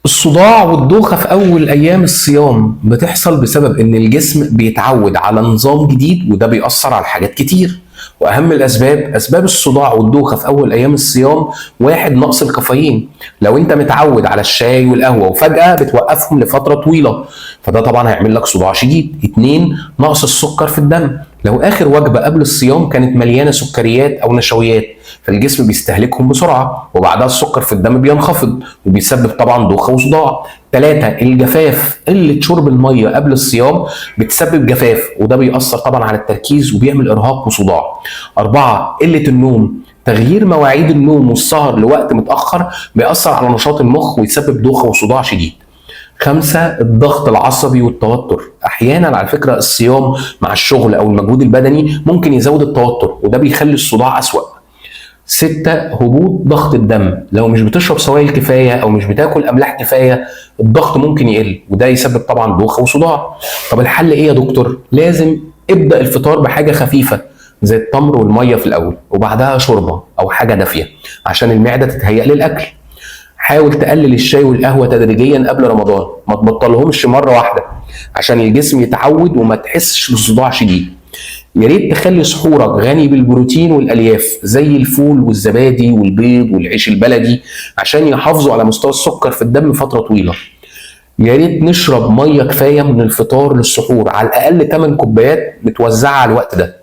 الصداع والدوخة في أول أيام الصيام بتحصل بسبب إن الجسم بيتعود على نظام جديد، وده بيأثر على حاجات كتير. وأهم الأسباب، أسباب الصداع والدوخة في أول أيام الصيام: واحد، نقص الكافيين. لو أنت متعود على الشاي والقهوة وفجأة بتوقفهم لفترة طويلة، فده طبعا هيعمل لك صداع شديد. اتنين، نقص السكر في الدم. لو آخر وجبة قبل الصيام كانت مليانة سكريات أو نشويات، فالجسم بيستهلكهم بسرعة، وبعدها السكر في الدم بينخفض وبيسبب طبعا دوخة وصداع. ثلاثة، الجفاف. قلة شرب المية قبل الصيام بتسبب جفاف، وده بيأثر طبعا على التركيز وبيعمل إرهاق وصداع. أربعة، قلة النوم. تغيير مواعيد النوم والسهر لوقت متأخر بيأثر على نشاط المخ ويسبب دوخة وصداع شديد. خمسة، الضغط العصبي والتوتر. أحيانا على فكرة الصيام مع الشغل أو المجهود البدني ممكن يزود التوتر، وده بيخلي الصداع أسوأ. ستة، هبوط ضغط الدم. لو مش بتشرب سوائل كفاية أو مش بتاكل أملاح كفاية، الضغط ممكن يقل، وده يسبب طبعا دوخة وصداع. طب الحل إيه يا دكتور؟ لازم ابدأ الفطار بحاجة خفيفة زي التمر والمية في الأول، وبعدها شوربة أو حاجة دافية عشان المعدة تتهيأ للأكل. حاول تقلل الشاي والقهوة تدريجيا قبل رمضان، ما تبطلهمش مرة واحدة، عشان الجسم يتعود وما تحسش بصداع شديد. يا ريت تخلي سحورك غني بالبروتين والالياف زي الفول والزبادي والبيض والعيش البلدي، عشان يحافظوا على مستوى السكر في الدم فترة طويلة. يا ريت نشرب مية كفاية من الفطار للسحور، على الاقل 8 كوبايات متوزعة على الوقت ده.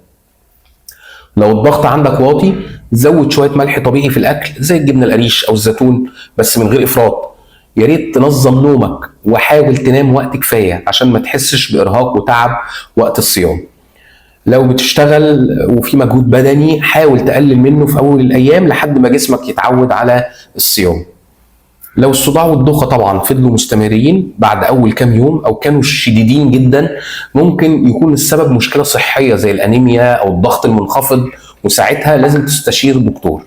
لو الضغط عندك واطي، زود شوية ملح طبيعي في الاكل زي الجبنة القريش او الزيتون، بس من غير افراط. يا ريت تنظم نومك وحاول تنام وقت كفاية عشان ما تحسش بارهاق وتعب وقت الصيام. لو بتشتغل وفي مجهود بدني، حاول تقلل منه في اول الايام لحد ما جسمك يتعود على الصيام. لو الصداع والدوخه طبعا فضلوا مستمرين بعد اول كام يوم او كانوا شديدين جدا، ممكن يكون السبب مشكلة صحية زي الانيميا او الضغط المنخفض، وساعتها لازم تستشير دكتور.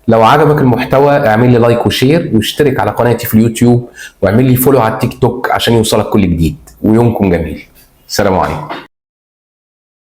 لو عجبك المحتوى، اعمل لي like و share واشترك على قناتي في اليوتيوب، واعمل لي follow على التيك توك عشان يوصلك كل جديد. ويومكم جميل، السلام عليكم.